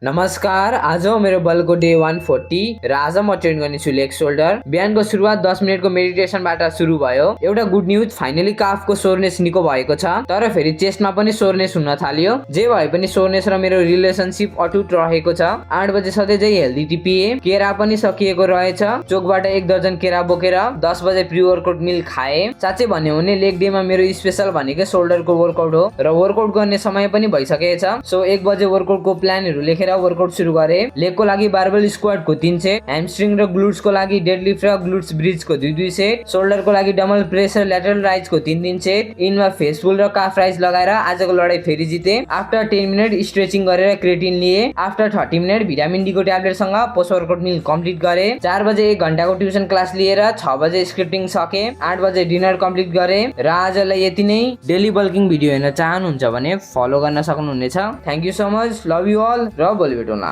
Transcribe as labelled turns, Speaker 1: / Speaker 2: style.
Speaker 1: नमस्कार, आज हो मेरो बलको डे 140 र आज म ट्रेन गर्नेछु लेग सोल्डर। बिहानको सुरुवात 10 मिनटको मेडिटेसनबाट सुरु भयो। एउटा गुड न्यूज, फाइनली काफको सोरनेस निको भएको छ, तर फेरि चेस्टमा पनि सोरनेस हुन थाल्यो। जे भए पनि सोरनेस र मेरो रिलेसनशिप अटुट रहेको छ। 8 बजे सधैँ चाहिँ हेल्दी टी पिए, केरा पनि सकिएको रहेछ। चोकबाट 1 दर्जन केरा बोकेर 10 बजे प्री वर्कआउट मिल खाए। साँच्चै भन्यो भने लेग डेमा मेरो स्पेशल भनेकै सोल्डरको वर्कआउट हो र वर्कआउट गर्ने समय पनि भइसकेछ। सो 1 बजे वर्कआउटको प्लानहरू लेखेर वर्कआउट सुरु गरे। लेगको लागि बारबेल स्क्वाटको 3 सेट, ह्यामस्ट्रिङ र ग्लुट्सको लागि डेडलिफ्ट र ग्लुट्स ब्रिजको 2-2 सेट, शोल्डरको लागि डबल प्रेस र ल्याटरल राइजको 3-3 सेट, इनमा फेस पुल र काफ राइज लगाएर आजको लडाई फेरि जिते। आफ्टर 10 मिनट स्ट्रेचिङ गरेर क्रेटिन लिए। आफ्टर 30 मिनट भिटामिन डी को ट्याब्लेटसँग पोस्ट वर्कआउट मिल कम्प्लिट गरे। 4 बजे 1 घण्टाको ट्युसन क्लास लिएर 6 बजे स्क्रिप्टिङ सके। 8 बजे डिनर कम्प्लिट गरे र आजलाई यति नै। डेली बल्किङ भिडियो हेर्न चाहनुहुन्छ भने फलो गर्न सक्नुहुनेछ। Thank you so much, love you all र भोलि भेटौँला।